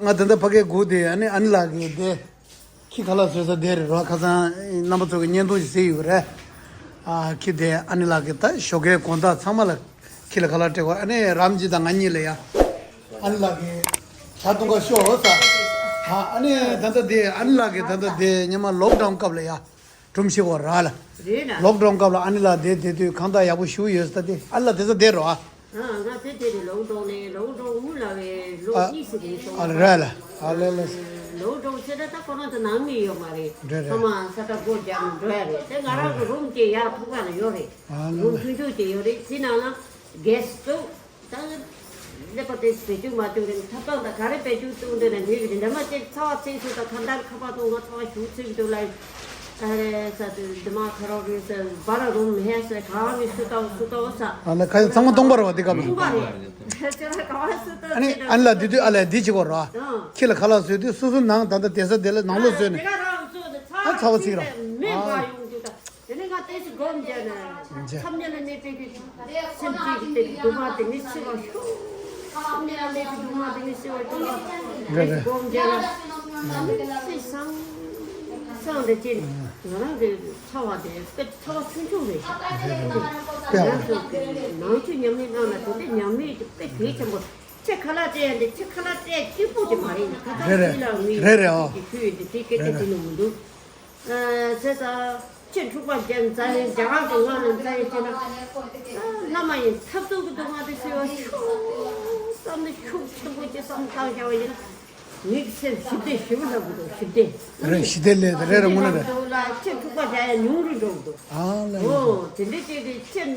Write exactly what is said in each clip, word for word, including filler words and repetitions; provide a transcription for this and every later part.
ང་ད་ལྟ་ཕ་གིར་སྒུག་བསྡད། ཨ་ནི་ཨ་ནེ་ལགས་ཀྱིས་དེ་ཁྱི་ཁ་ལག་བཟོས་ས་དེ་རེད་རོ། ཁ་སང་རྣམ་པ་ཚོ་གི་བརྙན་ཐུང་ཞིག་གཟིགས་ཡོད་རེད། ཨ་ཁྱི་དེ་ཨ་ནེ་ལགས་ཀྱིས་ད་ཞོགས་ཀའི་དགོང་དག་ཚང་མ་ལ་ཁྱི་ལ་ཁ་ལག་སྤྲད་དགོས། ཨ་ནི་རམ་ཇི་དང་ང་གཉིས་ལ་ཡ། ཨ་ནེ་ལགས་ཀྱིས་ཇ་འཐུང་ག་ཤོག་ཟེར། ཨ་ཨ་ནི་ད་ལྟ་དེ་ཨ་ནེ་ལགས་ཀྱིས་ད་ལྟ་དེ་སྔོན་མ་ལོག་ཌའུན་སྐབས་ལ་ཡ། སྒྲུང་བཤད་དགོས་ར་ལ། རེད་ལ། ལོག་ཌའུན་སྐབས་ལ་ཨ་ནེ་ལགས་དེ་དེ་དུས་ཁང་བདག་ཡག་པོ་ཞེ་པོ་ཡོད་ས། ད་དེ་ཨ་ནེ་ལགས་དེ་ས་དེ་རོ། ཨ། ཨ་ང་དེ་དེ་རེད། ལོག་ཌའུན་ནས་ལོག་ཌའུན་དབུ་ལ་བའི་ལོ་ཨ་གཉིས་ཤིག་རེད་སོང་། ཨ་རེད་ལ། ཨ་ལེ་ལེ། ལོག་ཌའུན་བྱས་ད་ད་ཁོ་རང་ཚོ་ནང་མི་ཡོད་མ་རེད། རེད་རེད། ཚང་མ་ས་ཁྲ་སྒོ་རྒྱབ་ནས་འགྲོ་ཡ་རེད། དེ་ང་རང་གི་རུམ་དེ་ཡར་ཕུག་པ་ལ་ཡོད་རེད། ཨ་ལེ་རུམ་ལེ། ཆུང་ཆུང་དེ་ཡོད་རེད། དེ་ནང་ལ་གེ་སི་བཙུགས། ད་ཀླད་པ་དེ་བེད་སྤྱོད་མ་བཅུག་རིང་ཐབ་ཚང་དང་ག་རེ་བེད་སྤྱོད་བཏང་འདོད་ན་འགྲིག་གི་རེད། འདྲ་མ་ཅིག་ཚ་བ་ཚིག་སུ་དང་ཁ་འདར་ཁ་པར་གཏོང་ང་ཚ་བ་ཞུ་ཚིག་འདུག་ལ། ཨ་རེ་ས་དེ་འདི་མ་ཁ་རོག་རེད་ས་བ་ར་རུང་མི་ཧེ་ས་ག་བ་མི་སུ་ཏའོ་སུ་ཏའོ་ས། ཨ་ལ་ཁ་ཡི་ཚང་མ་སྟོང་པ་རེད་བ། འདི་སྐབས་ལ་སྟོང་པ་རེད། ཁྱེད་ཚོ་ག་བ་སུ་ཏའོ་ཨ་ནི་ཨ་ནེ་ལགས་འདི་དུས་ཨ་ལས་འདི་བྱེད་དགོས་ར། ཨང་། ཁྱི་ལ་ཁ་ལག་བཟོས་དུས་སོ་སོ་ནང་ད་ལྟ་བསྡད་ས་དེ་ལ་ནང་ལོགས་བཟོས་ནས། དེ་ག་རང་བཟོས་ནས་ཨ་ཚ་བ་ཚིག་ར། མེ་འབར་ཡོང་དུས་ད། དེ་ནས་ང་ཏོག་ཙམ་སྒོམ་བྱས་ནས་བྱས། མཚམས་སྙིང་ལ་གནས་པའི་གི་སེམས་ཅན་གྱི་དེ་སྡུག་བསྔལ་དེ་ནི་སེལ་བར་ཤོག་མཚམས་སྙིང་ལ་གནས་པའི་སྡུག་བསྔལ་དེ་ནི་སེལ་བར་ཤོག་རེད་རེད། སྒོམ་བྱས་ནས་ཨ་ནི་སེམས་སང་སང་དེ་ཅི་ང་རང་གི་ཚ་བ་དེ་དཔེ་ཚ་བ་ཆུང་ཆུང་རེད་ཤག་རེད་རེད་རེད། དཔེ་ང་ཚོ་ནང་ཆོས་ཉམས་ལེན་གནང་ན་དེ་འདྲའི་ཉམས་ལེན་གྱི་དཔེ་གལ་ཆེན་པོ། ཁྱེད་ཁ་ལག་སྤྲད་ཡ་འདི་ཁྱེད་ཁ་ལག་སྤྲད་གཅིག་པོ་དེ་མ་རེད། ཁ་ཁ་རེད་རེད། སྤྲད་ལ་ངས་རེད་རེད། ཨོ་ཁྱོད་ཡོད་འདི་དེ་སྐད་ཆ་རེད་དེ་ནི་མི་འདུག་ཨ་ཟེར་ད། ཁྱེད་འཁྲུག་པ་རྒྱབ་འཛའ་ཡིན་རྒྱ་གར་གྱི་ངང་ནས་འཛའ་ཡིན་ཅེ་ན། ཨ་བླ་མ་ཡིན་འཐབ་རྩོད་ཀྱི་སྡུག་བསྔལ་དེ་སེལ་བ་ཤོག་བསམ་ནས་ཤུགས་ཆེན་པོ་ཅིག་བསམ་བཏང་བྱ་བ་ཡིན་ན། མི་གི་སེམས་ཞི་བདེ་ཞི་བོ་ལབ་དགོས་འདུག་ཞི་བདེ། རེད། ཞི་བདེ་ལས་རེད་རེད། དངོས་གནས་རེད། འདུག་ལ་ཁྱེད་འཁྲུག་པ་རྒྱག་ཡ་ཉུང་རུ་འགྲོ་གི་འདུག་ཨ་ལ་ལ། ཨོ་དེ་འདྲ་བྱས་ཏེ་ཁྱེད་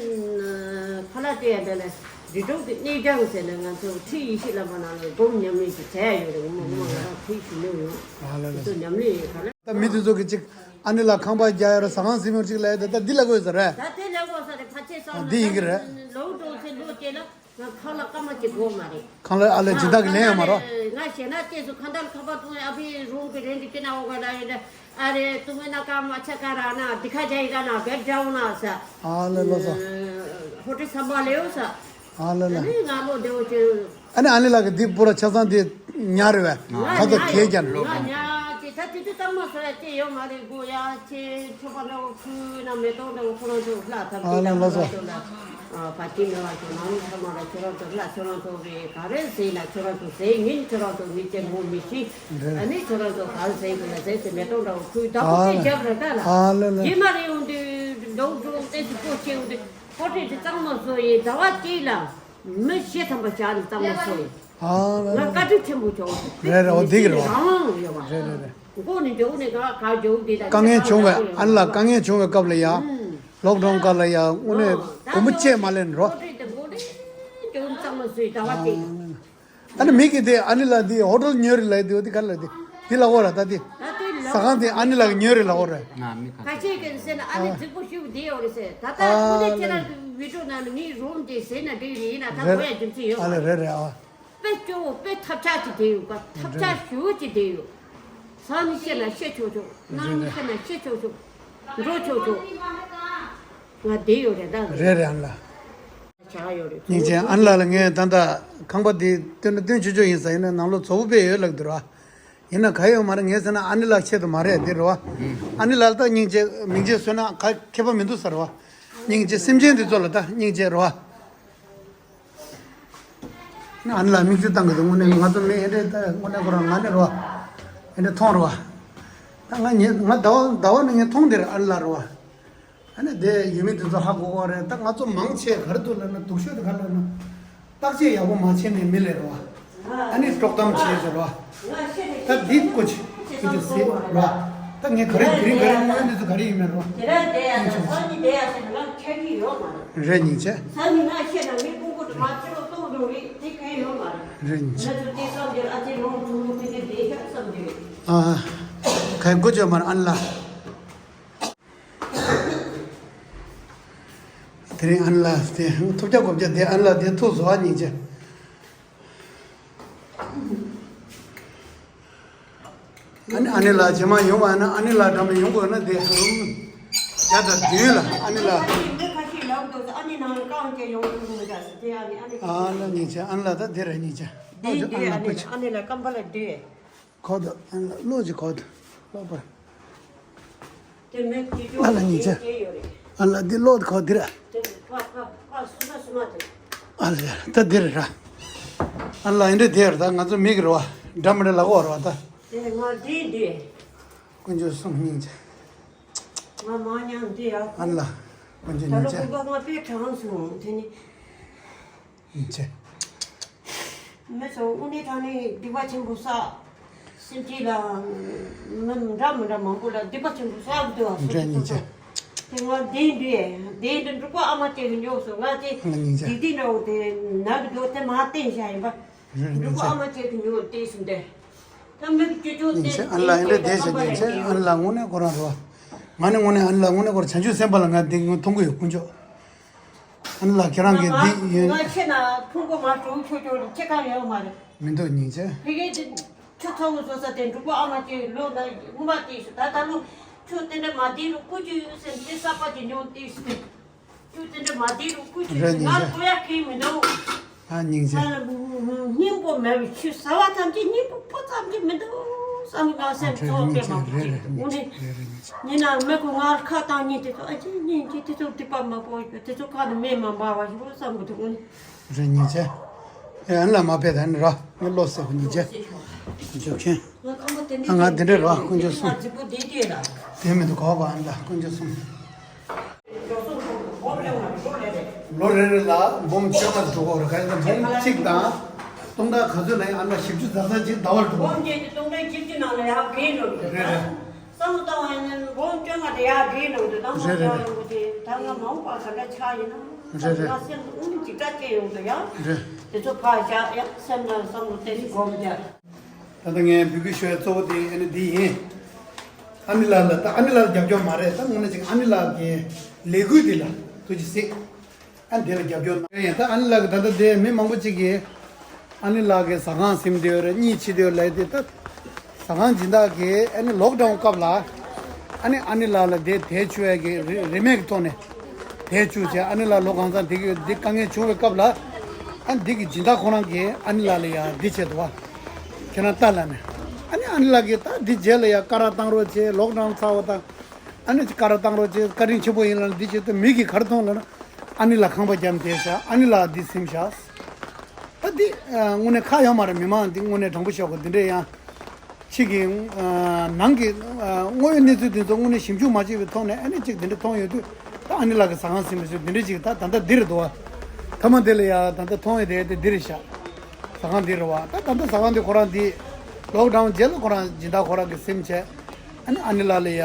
ཁ་ལག་སྤྲད་ཡ་འདྲ་ལ་འདི་གྲོགས་ཀྱི་གནས་སྦྱངས་ཟེར་ནས་ང་ཚོ་ཁྲིད་ཡེ་ཤེས་བླ་མ་ནང་ལ་སྒོམ་ཉམས་ལེན་ཅིག་བྱས་ཡ་ཡོད་རེད། ངོ་མ་ང་རང་ཁྲིད་ཞུ་མྱོང་ཡོད། ཨ་ལ་ལ། དེ་ཚོ་ཉམས་ལེན་ཡོད་ག་ལ། ད་མི་དེ་ཚོ་གི་ཅིག་ཨ་ནེ་ལགས་ཁང་པ་རྒྱག་ཡ་ར་ཟ་ཁང་ཟིན་མོ་ཅིག་ལ་ཡ་ད་ད་འདི་ལ་དགོས་ས་རེད། ད་དེ་ལ་དགོས་ས་རེད། ཕ་ཆེ་ས་ཨ་འདི་ཡིན་གི་རེད། ལོ་གྲོང་ཚོའི་ལོ་དེ་ལ་ང་ཁང་གླ་སྐར་མ་གཅིག་དགོས་མ་རེད། ཁང་གླ་ཨ་ལས་སྦྱིན་བདག་གི་ལེན་ཡོད་མ་རོ། ང་ཞེ་ན་སྐྱེས་སུ་ཁ་འདར་ཁ་པར་གཏོང་ཨ་ཕའི་རུང་གི་རེད་འདི་སྐྱེ་ན་འོ་ག་ལ་ཡོད་འདྲ་ཨ་རེ་ཏུ་མེ་ན་ཀ་མ་ཆ་ཀ་ར་ན་འདི་ཁ་ཇ་ཡི་ག་ན་བེད་འདྲ་འོ་ན་ས། ཨ་ལས་ལོ་ས། ཧོ་ཏི་སམ་བ་ལེའོ་ས། ཨ་ལས་ལ། ཨ་ནི་ང་ལོ་དེ་འོ་ཅེ། ཨ་ནི་ཨ་ནེ་ལགས་ཀྱི་འདི་པོ་ར་ཆ་ཚང་དེ་ཉར་རེད་བས། ང་ཁ་ཚ་ཉར་གས་ཀྱང་། ང་ཉར་ཅེ་ད་དེ་དུས་ཙམ་མ་སོ་ཡ་ཅེ་ཡོད་མ་རེད་གོ་ཡ་ཅེ་ཆོ་པ་འདྲ་བོ་ཁུ་ན་མེ་ཏོག་འདྲ་བོ་ཁོ་རང་ཚོ་ལྷ་ཐམས་ཨ་ཅད་ལ་ལ་ལ་ལ་སོ། ལ་ཨ་བ་ཏི་མེ་བ་ཚོ་ནང་ཚང་མ་ལ་ཁྱོད་རང་ཚོ་ལ་ཁྱོད་རང་ཚོ་རེད་ག་རེ་ཟེར་ན་ཁྱོད་རང་ཚོ་ཟེར་ཉིན་ཁྱོད་རང་ཚོ་མི་ཅེ་ངོ་མི་ཤེས། རེད། ཨ་ནི་ཁྱོད་རང་ཚོ་ག་རེ་ཟེར་གི་ན་ཟེར་ཟེར་མེ་ཏོག་འདྲ་བོ་ཁུ་ད་ཁོ་ཨ་ཅེ་ལ་རྒྱབ་རེད་ད་ལ། ཨ་ལ་ལ། ཡིན་མ་རེད་འོང་དུས་འདྲ་བོ་འདྲ་བོ་ཏེ་སི་པོ་ཆེ་འོང་དུས་ཁོ་ཏེ་དེ་ཙམ་མ་སོ་ཡི་ཟླ་བ་གཅིག་ལ། མི་ཞེ་ཐམ་པ་བྱ་ནི་གཙང་མ་སོ་ཡི། ཨ་ལ་ང་ལ། བཀའ་དྲིན་ཆེན་པོ་བྱུང་། རེད་རེད། འོ་དེ་གི་རེད་བ། རང་ཡོད་བ། རེད་རེད་རེད། མགོ་ནས་འཇོག་ནས་ག་ག་འཇོག་དེ་དང་དཀའ་ངལ་བྱུང་བས་ཨ་ལ་དཀའ་ངལ་བྱུང་བའི་སྐབས་ལ་ཡ། ལོག་ཌའུན་སྐབས་ལ་ཡ་དངོས་གནས་སྒོར་མོ་བཅས་མ་ལེན་རོ། ཨ་ནི་མི་གི་དེ་ཨ་ནེ་ལགས་དེ་ཧོ་ཊེལ་ཉོས་རེད་ལབ་དེ་འོ་དེ་ག་ལ་དེ་དེ་ལ་འོ་ར་ད་དེ། ཟ་ཁང་དེ་ཨ་ནེ་ལགས་ཉོས་རེད་ལབ་འོ་ར། ཁ་ཤས་ཀྱིས་ཟེར་ན་ཨ་ནེ་རྫིག་པོ་ཞིག་བསྡད་ཡོད་རེད་ཟེར། ད་ལྟ་དངོས་གནས་ཁྱེད་རང་གི་བི་ཌིའོ་ནང་ནས་ངའི་རུམ་དེ་ཟེར་ན་འགྲིག་རེད། ཡིན་ན་ད་གོ་ཡ་རྒྱུ་མཚན་ཡོད་མ་རེད། རེད་རེད་ཨ། དཔེ་སྐྱོ་བོ་དཔེ་ཐབས་ཆག་ཅིག་བསྡད་ཡོད་པ། ཐབས་ཆག་ཞེ་པོ་ཅིག་བསྡད་ཡོད། ཟ་ནི་བཤད་ན་བཤད་ཆོག་ཆོག་གནང་ནི་བཤད་ན་བཤད་ཆོག་ཆོག་འགྲོ་ཆོག་ཆོག་ང་བསྡད་ཡོད་རེད་ད། རེད་རེད་ཨ་ལ། བྱ་ཡོད་རེད། སྙིང་རྗེ། ཨ་ནེ་ལགས་ལ་ངས་ད་ལྟ་ཁང་པ་འདི་སྟོན་ན་སྟོན་ཆོག་ཆོག་ཡིན་ས། ཡིན་ན་ནང་ལོགས་བཙོག་པོ་དཔེ་ཡོད་ལབ་འདུག་ར། ཡིན་ན་ག་ཡོད་མ་རེད། ངས་ཟེར་ན་ཨ་ནེ་ལགས་ཆེད་དུ་མ་རེད་འདི་རེད་བ། ཨ་ནེ་ལགས་ད་སྙིང་རྗེ་མིག་རྗེས་གསོལ་ན་ག་ཁྱད་པར་མི་འདུག་ཟེར་བ། སྙིང་རྗེ་སེམས་ཅན་འདི་ཚོ་ལ་ད་སྙིང་རྗེ་རེད་བ། ཨ་ནེ་ལགས་མིག་ཆུ་བཏང་གི་འདུག་དངོས་གནས་ང་ཚོ་མི་ཨེ་འདྲས་ད་དངོས་གནས་ཁོ་རང་ང་ནས་རེད་བ། ཨེ་འདྲས་མཐོང་རེད་བ། ད་ང་ཉེ་ང་ཟླ་བ་ཟླ་བ་ནས་ངས་མཐོང་བསྡད་རེད་ཨ་ནེ་ལགས་རེད་བ། ཨ་ནི་དེ་ཡུལ་མི་དེ་ཚོ་ཧ་གོ་གོ་རེད། ད་ང་ཚོ་མང་ཆེ་ག་རེ་འདུག་ལབ་ན་སྡུག་ཤོས་དེ་ག་ལབ་ན། བརྟག་དཔྱད་ཡག་པོ་མ་བྱས་ནས་མི་ལས་རེད་བ། ཨ་ནི་དཀྲོག་གཏམ་བྱས་ཟེར་བ། ད་འདི་ཀོ་ཆི་ཀི་ཏི་སི་རེད་བ། ད་ངས་ག་རེ་དེ་རིང་ག་རེ་དངོས་ཡོད་གནས་ཚུལ་ག་རེ་ཡིན་མིན་རེད་བ། དེ་ར་དེ་ཡ་ད་ས་ནི་དེ་ཡ་ཟེར་ན་ང་ཆ་གི་ཡོད་མ་རེད། རེད་སྙིང་རྗེ། ས་ནི་ང་ཤེས་ན་མི་ཕུང་པོ་དུ་མ་ཕྱི་ལོགས་གཏོང་འགྲོ་རེད་དེ་གང་ཡོད་མ་རེད། རེད་སྙིང་རྗེ། ང་ཚོ་དེ་བསམ་རྒྱུར་ཨ་ཅེ་ལོང་ཐུང་ཐུང་དེ་དེ་བསྡད་ཤག་བསམ་རྒྱུ་རེད། ཨ། ག་གོ་ཆོད་མ་རེད་ཨ་ནེ་ལགས། དེ་རིང་ཨ་ནེ་ལགས་དེ་ཐུབ་རྒྱ་གོ་རྒྱ་དེ་ཨ་ནེ་ལགས་དེ་ཐུག་བཟོ་བ་སྙིང་རྗེ། ཨ་ནི་ཨ་ནེ་ལགས་རྗེས་མ་ཡོང་བ་ན་ཨ་ནེ་ལགས་འདྲ་མི་ཡོང་དགོས་ན་དེ་རུམ་བརྒྱ་དང་བདུན་ལ་ཨ་ནེ་ལགས། མི་ཁ་ཤས་ལབ་འདུག་ཨ་ནེ་ནང་རྐང་བཅད་ཡོང་གི་འདུག་ཟེར་དེ་ཨ་ནེ་ཨ་ནེ། ཨ་ལ་སྙིང་རྗེ་ཨ་ནེ་ལགས་ད་དེ་རེད་སྙིང་རྗེ། འདི་འདི་ཨ་ནི་ཨ་ནི་ལ་ཀམ་པ་ལ་འདི། གོ་དོ། ཨ་ལ་གློག་ཅིག་གོ་དོ། གློག་པ། དེ་མེད་དེ་ཨ་ལ་ཉིན་ཆ། ཨ་ལ་འདི་གློག་གོ་འདི་ར། དེ་ཕ་ཕ་ཕ་སུ་མ་སུ་མ་དེ། ཨ་ལ་ད་འདི་ར་ར། ཨ་ལ་ཨིན་འདྲ་དེ་ར་ད་ང་ཚོ་མིག་ར་བ། འདྲ་མི་འདྲ་ལ་གོ་ར་བ་ད། དེ་ང་འདི་འདི། དཀོན་མཆོག་གསུམ་སྙིང་རྗེ། ང་མ་ཉམས་འདི་ཡ། ཨ་ལ། དཀོན་མཆོག་ད་ལོ་སྙིང་རྗེ། ཀུན་དགའ་ང་དཔེ་དྲང་སོང་དེ་ནི། སྙིང་རྗེ། མི་ཚོ་དངོས་གནས་དྲང་གནས་སྡིག་པ་ཆེན་པོ་བསགས། སེམས་ཅན་ལ་མི་འདྲ་མི་འདྲ་མང་པོ་ལ་སྡིག་པ་ཆེན་པོ་བསགས་འདུག་བ། སོ་སོ་སོ་སོ། དེ་ང་བདེན་འདུག་ཨེ། བདེན་འདུག་འབྲུག་པ་ཨ་མ་བཅས་ཀྱི་མྱོང་སོང་ང་ཚེ། སྙིང་རྗེ། སྡིག་སྡིག་འདྲ་བོ་དེ་ནག་གི་འདུག་དེ་མ་བསྟན་བྱ་ཡིན་པ། རེད་རེད། འབྲུག་པ་ཨ་མ་བཅས་ཀྱི་མྱོང་བལྟས་སོང་དེ། ད་མི་གི་ཅོ་ཅོ་སྙིང་རྗེ། ཨ་ལ་ཨིན་འདྲ་བསྡད་བྱས་ཉིན་ཆེ་ཨ་ལ་དངོས་གནས་ཁོ་རང་རེད་བ། ང་ནི་དངོས་གནས་ཨ་ལ་དངོས་གནས་ཁོ་རང་བྱང་ཆུབ་སེམས་དཔའ་ལ་ང་འདི་ངོ་མཐོང་གི་ཡོད་དཀོན་མཆོག་ཨ་ལ་ཁྱེད་རང་གིས་འདི་ཡིན། ང་ཁྱེད་ན་ཕུང་པོ་མ་གྲུ་ཆོ་ཆོ་ཁྱེད་གང་ཡོད་མ་རེད། མི་འདུག་སྙིང་རྗེ། ཕ་གི་དེ་ཁྱོད་ཚོ་ངོ་ཚོ་ས་དེ་འབྲུག་པ་ཨ་མ་དེ་ལོ་ན་ངུ་མ་དེ་སུ་ད་ད་ལོ་ཁྱོད་དེ་འདྲ་མ་དེ་རུ་ཀུ་ཅུ་ཡོད་སེམས་དེ་ས་པ་དེ་ཉོ་དེ་སུ་དེ། ཁྱོད་དེ་འདྲ་མ་བསྡད་རུང་ཁུ་ཁྱོད་རེད་ཀྱིས་ང་ལ་གོ་ཡ་གི་མི་འདུག་ཨ་སྙིང་རྗེ། ང་ལ་སྙིང་པོ་མེད་པའི་ཆུ་ཟ་བ་ཙམ་གྱིས་སྙིང་པོ་ཕོ་ཙམ་གྱིས་མི་འདུག་བསམ་གི་ང་སེམས་ཚོར་བ་དཔེ་མང་པོ་ཅིག་འདུག་དངོས་གནས། ཡིན་ནའང་མི་ཁོ་ང་ལ་ཁ་བཏང་ཉིན་དེ་ཚོ་ཨ་ཅེ་སྙིང་རྗེ་དེ་ཚོ་སྡིག་པ་མ་གོ་བ་དེ་ཚོ་ཁ་ནས་སྨྲས་མ་འབའ་བ་ཞིག་བསམ་གི་འདུག་དངོས་གནས། རེད་སྙིང་རྗེ། ཨེ་ཨ་ནི་ལ་མ་ཕེབས་ད་ནི་ར་ངས་བློ་གསལ་པོ་སྙིང་རྗེ། འཇོག་མཁན། ང་ཁམས་པ་དེ་འདྲའི་ཨ་ང་དེ་འདྲའི་ར་དཀོན་མཆོག་གསུམ། རྫིག་པོ་དེ་དེ་ལ། དེ་མི་འདུག་གོ་གོ་ཨ་ནི་ལ་དཀོན་མཆོག་གསུམ། ལོ་རེ་རེ་ལ་འབུམ་བཅོ་ལྔ་འགྲོ་གོ་རེད་ག་ཡིན་ན་འབུམ་གཅིག་དང་སྟོང་ཕྲག་ག་ཚོད་ན་ཡང་ཨ་ནི་བཞི་བཅུ་ཙམ་ཙམ་ཅིག་ཟླ་བར་འགྲོ་གོ་འབུམ་བརྒྱད་དེ་སྟོང་ཕྲག་བཞི་བཅུ་ནང་ལ་ཡར་བརྒལ་འགྲོ་གི་རེད། རེད་རེད། བསམ་བློ་བཏང་བ་ཡིན་ན་འབུམ་བཅོ་ལྔ་དེ་ཡར་བརྒལ་འགྲོ་གི་འདུག་བསམ་བློ་རེད་རེད། བཏང་ཡོང་གི་དེ་ད་ང་མ་འོངས་པ་ག་འདྲ་ཆགས་ཡིན་ན་རེད་རེད། ང་སེམས་དངོས་གནས་ཅིག་སྐྲག་སྐྱེ་ཡོང་གི་འདུག་ཡ། རེད། དེ་ཚོ་ཕར་བཞག་ཡ་སེམས་ལ་བསམ་བློ་ཏོག་ཙམ་སྒོམ་བྱ། ད་ལྟ་ངས་འབོད་སྐུལ་ཞུ་ཡ་གཙོ་བོ་དེ་ཨ་ནི་འདི་ཡིན། ཨ་ནི་ལགས་ལ་ད་ཨ་ནི་ལགས་ལ་རྒྱབ་སྐྱོར་མ་རེད་ད་དངོས་གནས་ཅིག་ཨ་ནི་ལགས་ཀྱི་ལས་འགུལ་འདི་ལ་ཐུགས་རྗེ་གཟིགས། ཨ་ནི་དེ་ལ་རྒྱབ་སྐྱོར་གནང་ཡིན་ད་ཨ་ནི་ལགས་ཀྱི་ད་ལྟ་དེ་མི་མང་པོ་ཅིག་གིས་ཨ་ནི་ལགས་ཀྱི་ཟ་ཁང་ཟིན་བསྡད་ཡོད་རེད་གཉིད་ཆེ་བསྡད་ཡོད་ལབ་དེ་ད་ཟ་ཁང་སྦྱིན་བདག་གིས་ཨ་ནི་ལོག་ཌའུན་སྐབས་ལ་ཨ་ནི་ཨ་ནི་ལགས་ལ་དེ་དེ་བྱུང་ཡ་གི་རི་རིན་མེད་ཀྱི་ཐོག་ནས་དེ་བྱུང་བྱས་ཨ་ནི་ལགས་ལོ་གང་ཚང་དེ་གི་དེ་དཀའ་ངལ་བྱུང་བའི་སྐབས་ལ་ཨ་ནི་དེ་གི་སྦྱིན་བདག་ཁོ་རང་གིས་ཨ་ནི་ལགས་ལ་ཡ་འདི་བྱས་འདུག་བ། ཁྱེད་རང་ལྟ་ལ་ནས། ཨ་ནི་ཨ་ནི་ལགས་ཀྱིས་ད་འདི་རྗེས་ལ་ཡ་བཀའ་ར་བཏང་རོགས་བྱེད་ལོག་ཌའུན་ཚར་བ་དང་། ཨ་ནི་བཀའ་ར་བཏང་རོགས་བྱེད་བཀའ་དྲིན་ཆེན་པོ་ཡིན་ལ་འདི་བྱེད་དུས་མི་གིས་ག་རེ་མཐོང་ལབ་ན། ཨ་ནི་ལགས་ཁང་པ་བརྒྱབ་བསྡད་ཤག་ཨ་ནི་ལགས་འདི་ཟིན་ཤག་ད་འདི་དངོས་གནས་ཁག་ཡོད་མ་རེད་མི་མང་འདི་དངོས་གནས་དྲང་པོ་ཤོད་དགོས་འདི་འདྲས་ཡང་། ཕྱི་གི་ནང་གི་དངོས་ཡོད་གནས་ཚུལ་འདི་ཚོ་དངོས་གནས་ཞིབ་འཇུག་མ་བྱས་པའི་ཐོག་ནས་ཨ་ནི་གཅིག་འདི་འདྲས་མཐོང་ཡོད་དུས་ད་ཨ་ནི་ལགས་ཀྱི་ཟ་ཁང་ཟིན་པའི་ཚུལ་འདི་འདྲས་ཅིག་ད་ད་ལྟ་འདི་རེད་འདུག་བ། ཐ་མ་འདི་ལ་ཡ་ད་ལྟ་མཐོང་ཡོད་དེ་དེ་འདི་རེད་ཤག་ཟ་ཁང་འདི་རེད་བ། ད་ད་ལྟ་ཟ་ཁང་འདི་ཁོ་རང་འདི་ལོག་ཌའུན་རྗེས་ལ་ཁོ་རང་སྦྱིན་བདག་ཁོ་རང་གིས་ཟིན་བྱས། ཨ་ནི་ཨ་ནི་ལགས་ལ་ཡ་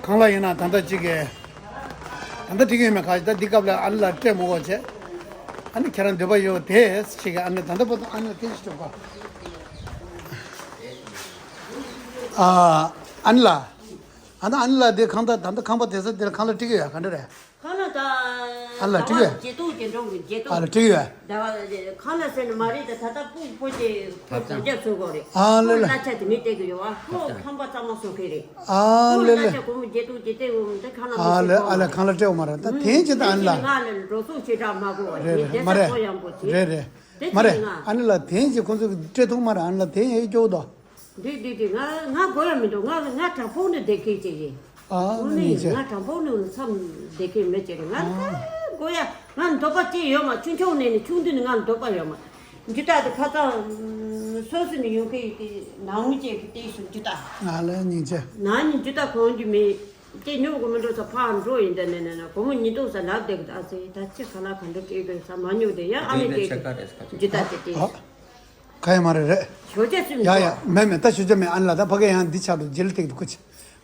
གང་ལ་ཡིན་ན་ད་ལྟ་གཅིག་གི་ད་ལྟ་འགྲིག་ཡོད་མེད་ག་ད་འདི་སྐབས་ལ་ཨ་ནི་ལགས་སྤྲད་མི་དགོས་བྱས། ཨ་ནི་ཁྱེད་རང་འདོད་པ་ཡོད་དེ་གཅིག་གི་ཨ་ནི་ད་ལྟ་བར་དུ་ཨ་ནི་ལགས་སྐད་ཆ་དྲིས་གོ་ཨ་ཨ་ནི་ལགས། ཨ་ནི་ཨ་ནི་ལགས་དེ་ཁང་ད་ད་ལྟ་ཁང་པ་དེ་ས་དེར་ཁང་གླ་སྤྲད་ཀྱི་ཡོད་ག་འདྲ་རེད། ཁང་གླ་ད། ཨ་ལ་ཟླ་བ་སྤྲད་ཀྱི་ཡོད། བརྗེ་གཏུག་བརྗེ་འགྲོ་གི་བརྗེ་གཏུག་ཨ་ལ་སྤྲད་ཀྱི་ཡོད། ཟླ་བ་ཁང་གླ་ཟེར་ནི་མ་རེད་ད་ད་ལྟ་སྤུ་གུ་ཕོ་ཆེ་ཁོ་གོ་རྒྱ་ཚོད་གོ་རེད། ཨ་ལེ་ཁོ་ལེ། གླ་ཆ་དེ་མི་སྤྲད་ཀྱི་ཡོད་ཨ་ཁོ་ཁང་པ་གཙང་མ་བཟོ་མཁན་རེད། ཨ་ཁོ་ལེ་གླ་ལེ། ཆ་སྒོར་མོ་བརྗེ་གཏུག་བརྗེ་གཏུག་འོང་ད་ཁང་གླ་ཨ་ལེ་ཨ་ལེ་ཁང་གླ་སྤྲད་འོང་མ་རེད་ད་དེང་ཅི་ད་ཨ་ནི་ལགས། ང་ལ་འགྲོ་སོང་ཞེ་དྲག་མ་དགོས་པ་རེད་རེད་རེད་མ་རེད། རེད་རེད། མ་རེད་ཨ་ནི་ལགས་དེང་ཅི་ཁོང་ཚོ་སྤྲད་ཐུབ་མ་རེད་ཨ་ནི་ལགས་དེང་ཨེ་སྐྱོ་བོ་དོ། འདི་འདི་འདི་ང་ང་དགོས་ཡ་མི་འདུག་ང་ང་དྲང་པོ་ནས་བསྡད་མཁན་ཅིག་ཡིན། ཨ་དངོས་གནས་ནི་ཅི། ང་དྲང་པོ་ནས་མཚམས་བསྡད་མཁན་མི་ཅིག་རེད་ང་ཨ་ད་དགོས་ཡ་ང་འདོད་པ་ཅི་ཡོད་མ་ཆུང་ཆུང་ནས་ནི་ཆུང་དུས་ནས་ང་འདོད་པ་ཡོད་མ། འཇུ་ཐག་དེ་ཁ་ཚང་སོ་སོ་ནས་ཡོང་མཁན་ཡིན་དེ་ནང་མི་ཅིག་གི་དེ་སུ་འཇུ་ཐག་ང་ལ་སྙིང་རྗེ། ནང་ནས་འཇུ་ཐག་གོན་རྒྱུ་མེད། དེ་ཉོ་དགོས་མི་འགྲོ་ས་ཕར་འགྲོ་ཡིན་དེ་ནས་ནས་ན་སྒོར་མོ་ཉིས་སྟོང་ས་ལབ་བསྡད་གི་ད་ཟེར་ད་ཅི་ག་ལ་ག་འདྲ་སྤྲད་དགོས་ས་མ་ཉོ་དེ་ཡ་ཨ་མས་དེ་འཇུ་ཐག་དེ་དེ། ག་ཡ་མ་རེད་རེད། ཞོ་ཆ་སུས་ཡ་ཡ་མེད་མེད་ད་ཞོ་ཆ་མེད་ཨ་ནི་ལགས་ད་ཕ་གི་ཡང་འདི་ཆགས་འདུག་ཇི་ལ་ཐེག་འདུག་ཀུ་ཅི།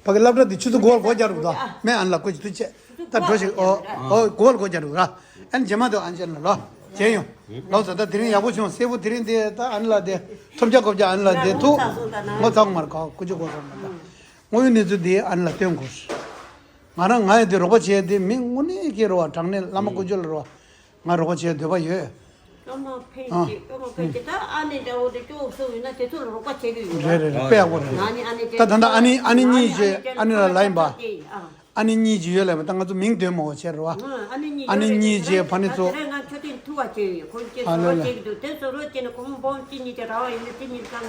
ཕ་གི་སློབ་གྲྭ་འདི་ཆུ་ཚོད་དགུ་པར་སྒོ་རྒྱག་འདུག་ད་མེད་ཨ་ནི་ལགས་ཀུ་ཅི་ཐུགས་ཆེ། ད་འགྲོ་ཞིག་ཨོ་ཨོ་དགུ་པར་སྒོ་རྒྱག་འདུག་ར། ཨ་ནི་རྗེས་མ་དུ་ཨ་ནི་ཅན་ལ་ལོ། མཇལ་ཡོང་། ལོ་ཙཱ་ད་དེ་རིང་ཡག་པོ་བྱུང་སེར་པོ་དེ་རིང་འདི་ད་ཨ་ནི་ལགས་འདི་ཐོབ་རྒྱ་གོ་རྒྱ་ཨ་ནི་ལགས་འདི་ཐུག་ངོ་ཚ་གོ་མ་རེད་ཀུ་ཅི་གོ་སོང་མ་ད། དངོས་ཡོད་གནས་ཚུལ་འདི་ཨ་ནི་ལགས་སྟོན་དགོས། ང་རང་ང་ཡི་འདི་རོགས་པ་བྱས་འདི་མི་དངོས་གནས་ཀྱི་རོ་བ་དྲང་གནས་བླ་མ་ཀུན་སྤྱོད་ལ་རོ་བ། ང་རོགས་པ་བྱེད་འདོད་པ་ཡོད། ཀརྨ་ཕན་ཨ་ཅེ་ཀརྨ་ཕན་ཅེ་ད་ཨ་ནེ་འདྲ་བོ་དེ་སྐྱོ་སོང་ཡིན་ན་དེ་ཚོ་ལ་རོགས་པ་བྱེད་ཀྱི་ཡོད་རེད་རེད་རེད་དཔེ་ཡག་པོ་རེད། ང་ནི་ཨ་ནེ་ད་ད་ལྟ་ཨ་ནེ་ཨ་ནེ་གཉིས་ཀྱི་ཨ་ནེ་ལ་ལ་ཡིན་པ། ཨ་ནེ་གཉིས་ཀྱི་ཡོད་ལ་ཡིན་པ་ད་ང་ཚོ་མིང་འདོན་མ་འོ་བྱེད་རེད་བ། ཨ་ནེ་གཉིས་ཡོད་ལ་ཡིན་ཀྱི་ཕ་ནེ་ཚོ། ད་དེ་རིང་ང་མཆོད་རྟེན་ཐུག་པ་བྱས་ཡོད། ཁོང་ཚོས་ཨ་ཟོ་ལེ་རོ་ལེ། བྱེད་ཀྱི་འདུག་དེ་ཟོ་རོ་བྱས་ནས་ཁོང་འབོམ་གཅིག་གཉིས་ཀྱི་ར་བ་ཡིན་ན་དེ་གཉིས་ཀ་ནས་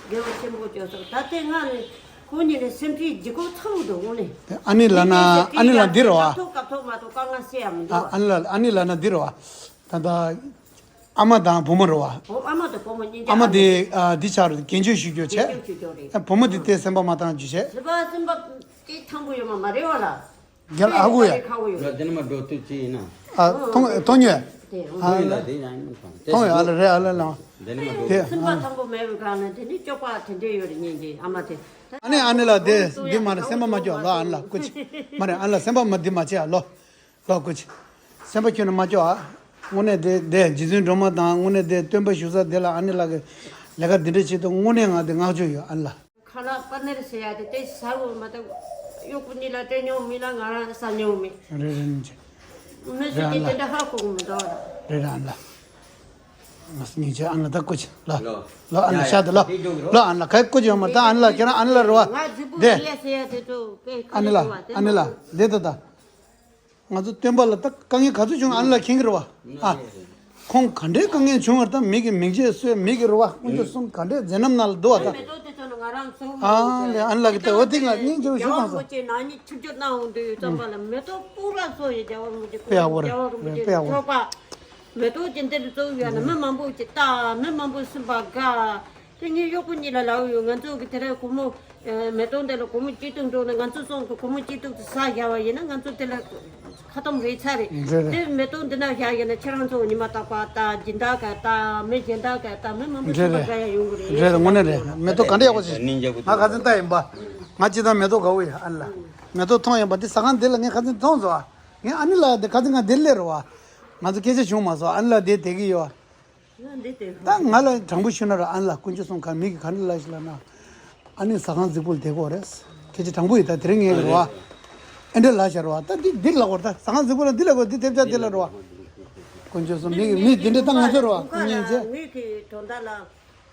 དགེ་བ་ཆེན་པོ་བྱོས་སོང་། ད་ལྟའི་ང་ནི་ཁོང་གཉིས་ནས་སེམས་ཁྲལ་ལྗིད་ཁོག་ཚ་བོ་འདུག་དངོས་གནས། ཨ་ནི་ལ་ན། ཨ་ནི་ལ་འདི་རེད་བ། སྐབས་ཐོག་སྐབས་ཐོག་མ་གཏོགས་དཀའ་ངལ་སེལ་ཡ་མི་འདུག་ཨ་ཨ་ནི་ལ་ཨ་ནི་ལ་ན་འདི་རེད་བ། ད་ལྟ་ཨ་མ་དང་བུ་མོ་རེད་བ། ཨོ་ཨ་མ་དང་བུ་མོ་གཉིས་ཀ་ཨ་མ་ཨ་མ་དེ་ཨ་འདི་ཆགས་རེད། དགེ་སྐྱོན་ཞུ་རྒྱུ་བྱས། དགེ་སྐྱོན་ཞུ་རྒྱུ་རེད། ཨ་བུ་མོ་དེ་ཨ་དེ་སེམས་པ་མ་བཏང་རྒྱུ་བྱས། སེམས་པ་སེམས་པ་སྐྱིད་ཐང་པོ་ཡོད་མ་མ་རེད་བ་ལ། རྒྱལ་ཨ་ཁུ་ཡ། ཁ་བོ་ཡོད། ལ་དེ་ནི་མ་འགྲོ་དུས་ཅི་ཡིན་ན། ཨ་ཐོང་ཐོང་ཡོད། དེ་ཨ་ཐོང་ཡོད་ཨ་ལ་རེད་ཨ་ལ་ལ། དེ་ནི་མ་འགྲོ། དེ་སེམས་པ་ཐང་པོ་མེད་པའི་སྒང་ནས་དེ་ནི་སྐྱོ་པ་དེ་འདྲས་ཡོད་རེད་ཉིན་གྱི་ཨ་མ་དེ། ཨ་ནི་ཨ་ནི་ལ་དེ་འདི་མ་རེད། སེམས་པ་མ་སྐྱོ་ལོ་ཨ་ནི་ལ་སྐུ་མཁྱེན། མ་རེད་ཨ་ནི་ལ་སེམས་པ་མ་འདི་མ་བྱེད་ཨ་ལོ། ལོ་སྐུ་མཁྱེན། སེམས་པ་ཁྱོན་ནས་མ་སྐྱོ་ཨ། དངོས་གནས་དེ་དེ་རྗེ་བཙུན་སྒྲོལ་མ་དང་དངོས་གནས་དེ་སྟོན་པ་བཞུགས་ས་དེ་ལ་ཨ་ནི་ལ་གི་ལས་ཀ་འདི་འདྲས་བྱེད་དུས་དངོས་གནས་ང་དེ་བསྔགས་བརྗོད་ཡོད་ཨ་ནི་ལ། ཁ་ལག་པ་ནེར་ཟེར་ཡ་དེ་དེ་ཟ་དགོས་མ་གཏོགས་གཡོག་པོ་གཉིས་ལ་སྤྲད་མྱོང་མེད་ལ་ང་རང་ཟ་མྱོང་མེད། རེད་རེད་ཉིན་ཅིག་མི་སུ་རེད་ཨ་གྱིས་ལ། དེ་འདྲ་ཧ་གོ་གི་མི་འདུག་ར། རེད་རེད་ཨ་ལ། ང་སུ་ཉིན་ཅིག་ཨ་ལ་ད་སྐུ་ཅི་ལ། ལོ། ལོ་ཨ་ལ་ཡ་ཤ་དེ་ལོ། ཡ་དེ་འགྲོ་གི་རོ། ལོ་ཨ་ལ་ག་སྐུ་ཅི་ཡོད་མ་ད་ཨ་ལ་ཁྱེད་རང་ཨ་ལ་རེད་བ། ང་རྫིག་པོ་དེ་ཡ་ཟེར་ཡ་དེ་ཚོ་དཔེ་ཁ་ཨ་ནི་ལ་ལ་བ་དེ་ཨ་ནི་ལ་མ་དེ་ད་ད། ང་ཚོ་སྟོན་པ་ལ་ད་དཀའ་ངལ་ག་ཚོད་བྱུང་ཨ་ནི་ལ་མཁྱེན་གི་རེད་བ། ཨ། ཁོང་ག་འདྲའི་དཀའ་ངལ་བྱུང་བར་ད་མི་གི་མིག་འབྱེད་གསོས་མི་གི་རེད་བ། དཀོན་མཆོག་གསུམ་ག་འདྲའི་མཛད་རྣམ་ནང་ལ་འདུག་བ་ད། མེ་ཏོག་དེ་ཚོ་ནི་ང་རང་ཚོ་ཨ་ལེ་ཨ་ནི་ལ་གི་ད་འོ་དེ་ང་སྙིང་རྗེ་བོ་ཞུ་རྒྱལ་བ་དང་སོ། རིན་པོ་ཆེ་ནག་ཉེས་ཆིབས་བསྒྱུར་གནང་འོང་དུས་ཙམ་པ་ལ་མེ་ཏོག་སྤུ་ར་ཚོ་ཡི་རྒྱལ་བ་རིན་པོ་ཆེ་དཔེ་ཡག་པོ་རེད། རྒྱལ་བ་རིན་པོ་ཆེ་དཔེ་ཡག་པོ་ཆོག་པ། མེ་ཏོག་ཅན་དེར་བཙུགས་ཡོད་ན་མི་མང་པོ་ཅིག་ལྟ། མི་མང་པོ་སུན་པ་དགའ། དེ་ངའི་གཡོག་པོ་གཉིས་ལ་ལབ་ཡོད། ང་ཚོ་གི་དེ་རིང་སྒོར་མོ་མེ་ཏོག་འདི་ལ་སྒོར་མོ་གཅིག་སྟོང་འགྲོ་ན་ང་ཚོ་སོང་གི་སྒོར་མོ་གཅིག་སྟོང་དུ་ཟ་བཞག་པ་ཡིན་ན་ང་ཚོ་དེ་ལ་ཁ་ཏོམ་རེད་ཚར་རེད། རེད་རེད། དེ་མེ་ཏོག་འདི་ན་བཞག་ཡོད་ན་ཁྱེད་རང་ཚོ་ཉི་མ་རྟག་པར་ལྟ། སྦྱིན་བདག་ག་ལྟ། མི་སྦྱིན་བདག་ག་ལྟ། མི་མང་པོ་ཞིག་པ་དགའ་ཡ་ཡོང་གི་རེད། རེད་རེད་དངོས་གནས་རེད། མེ་ཏོག་ག་འདྲ་ཡག་པོ་ཞིག་ང་ཁ་སང་ལྟ་ཡིན་པ། ང་སྤྱིར་བཏང་མེ་ཏོག་དགའ་བོ་ཡོད་ཨ་ནི་ལ། མེ་ཏོག་མཐོང་ཡིན་པ་འདི་ཟ་ཁང་འདི་ལ་ངས་ཁ་སང་མཐོང་སོང་ཨ། ངས་ཨ་ནི་ལ་འདི་ཁ་སང་ང་འདིར་སླེབས་རེད་བ། ང་ཚོ་སྐད་ཆ་བྱུང་མ་སོང་ཨ་ནི་ལ་འདིར་བསྡད་ཀྱི་ཡོད། ང་འདི་བསྡད་ད་ང་ལ་དྲང་པོ་ཞུ་ན་ར་ཨ་ནི་ལ་དཀོན་མཆོག་གསུམ་ག་མི་གི་ག་འདྲ་ལ་ཞིག་ལ་ན། ཨ་ནི་ཟ་ཁང་རྫིག་པོ་ལ་བསྡད་ཀྱི་ཡོད་རེད། སྐད་ཆ་དྲང་པོ་ཡིན་ད་དེ་རིང་ངས་རེད་བ། ཨེ་འདྲ་ལ་ཤར་བ་ད་འདི་འདི་ལ་གོ་ད་ཟ་ཁང་རྫིག་པོ་ལ་འདི་ལ་གོ་འདི་ཐེབས་ཆག་འདི་ལ་རེད་བ། དཀོན་མཆོག་གསུམ་མི་གི་མི་འདི་འདྲ་ད་ང་ཚོ་རེད་བ་ཁོ་གཉིས་ཚེ། མི་གི་དོན་དག་ལ།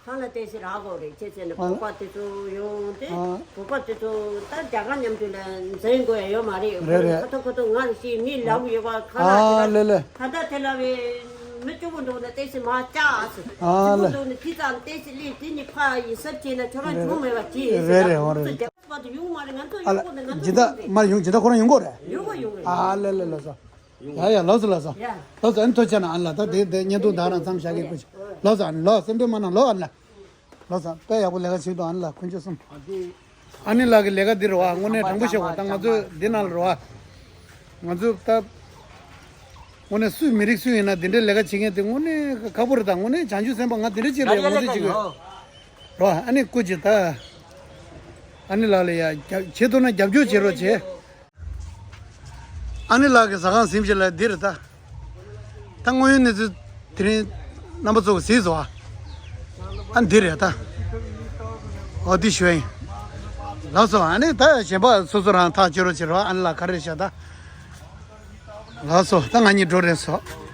ཁང་ལ་བལྟས་ཤིག་རག་དགོས་རེད། ཅེས་བྱས་ནས་ཨ་བོད་པ་དེ་ཚོ་ཡོང་སྟེ། ཨ་བོད་པ་དེ་ཚོ་ད་རྒྱ་གར་མཉམ་དུ་ལ་འཛིང་དགོས་ཡ་ཡོད་མ་རེད། རེད་རེད། ཁ་ཐོག་ཁ་ཐོག་ང་རེ་ཞིག་མི་ལབ་ཡོད་པ་ཁ་ལག་ཨ་དེ་ལ་ལེ་ལེ། ད་ལྟ་དེ་ལ་བའི་མི་སྐྱོ་པོ་འདུག་ན་བལྟས་ཤིག་མ་བཅག་ཨ་སི། ཨ་སྐྱོ་པོ་ལེ། འདུག་ན་དེ་ཙམ་བལྟས་ཤིག་ལས་དེ་ནི་ཕ་ཡི་སར་བྱས་ན་ཁྱོད་རང་རེད་བྱུང་མེད་པ་ཅི་ཨ་ཡིན་ཟེར་ལ་རེད་ཨ་ཁོང་ཚོ་རྒྱ་གར་པ་དུ་ཡོང་མ་རེད། ང་ཚོ་ཨ་ཡོང་ལེ། དགོས་ན་ང་ཚོ་ཇི་ལྟ་ཡོང་རེད། མ་ཡོང་ཇི་ལྟ་ཁོ་རང་ཡོང་དགོས་རེད། ཡོང་དགོས་ཡོང་དགོས། ཨ་ལེ་ལེ་ལེ་སོ། ཡ་ཡ་ལགས་སོ་ལགས་སོ། ཡ། ལགས་སོ་ཨ་ནི་ཐུགས་རྗེ་ཆེ་གནང་ཨ་ནི་ལགས། ད་དེ་དེ་བརྙན་ཐུང་བདག་རང་མཚམས་བཞག་གི་སྐུ་མཁྱེན། ལགས་སོ་ཨ་ནི་ལགས་སེམས་ཁྲལ་མ་གནང་ལགས་ཨ་ནི་ལགས། ལགས་སོ་དཔེ་ཡག་པོ་ལས་ཀ་བྱེད་འདུག་ཨ་ནི་ལགས་དཀོན་མཆོག་གསུམ། ཨ་ནི་ལགས་ཀྱི་ལས་ཀ་འདི་རེད་བ། དངོས་གནས་དྲང་པོ་བཤད་དགོས་ད་ང་ཚོ་འདི་ནང་ལ་རེད་བ། ང་ཚོ་ད་དངོས་གནས་སུས་མི་རིགས་སུ་ཡིན་ན་འདི་འདྲའི་ལས་ཀ་བྱེད་མཁན་དེ་དངོས་གནས་ཁག་པོ་རེད། ད་དངོས་གནས་བྱང་ཆུབ་སེམས་དཔའ་ང་འདི་འདྲ་ཅིག་རེད་ང་ཚོ་ཅིག་རེད་བ། ཨ་ནི་སྐུ་མཁྱེན་ད་ཨ་ནི་ལགས་ལ་ཡ་རྒྱབ་བྱེད་ཐུབ་ན་རྒྱབ་སྐྱོར་བྱེད་རོགས་བྱེད། ཨ་ནི་ལགས་ཀྱི་ཟ་ཁང་ཟིན་བྱས་ལ་འདི་རེད་ད། ད་དངོས་ཡོད་གནས་ཚུལ་དེ་རིང་རྣམ་པ་ཚོ་གིས་གཟིགས་སོང་ཨ། ཨ་འདི་རེད་ད། འོ་འདི་ཞུ་ཡིན། ལགས་སོ་ཨ་ནི་ད་གཞན་པ་སོ་སོ་རང་ཐག་གཅོད་རོགས་བྱེད་རོགས། ཨ་ནི་ལགས་ག་རེ་བྱ་ད། ལགས་སོ་ད་ང་གཉིས་འགྲོ་རན་སོང་།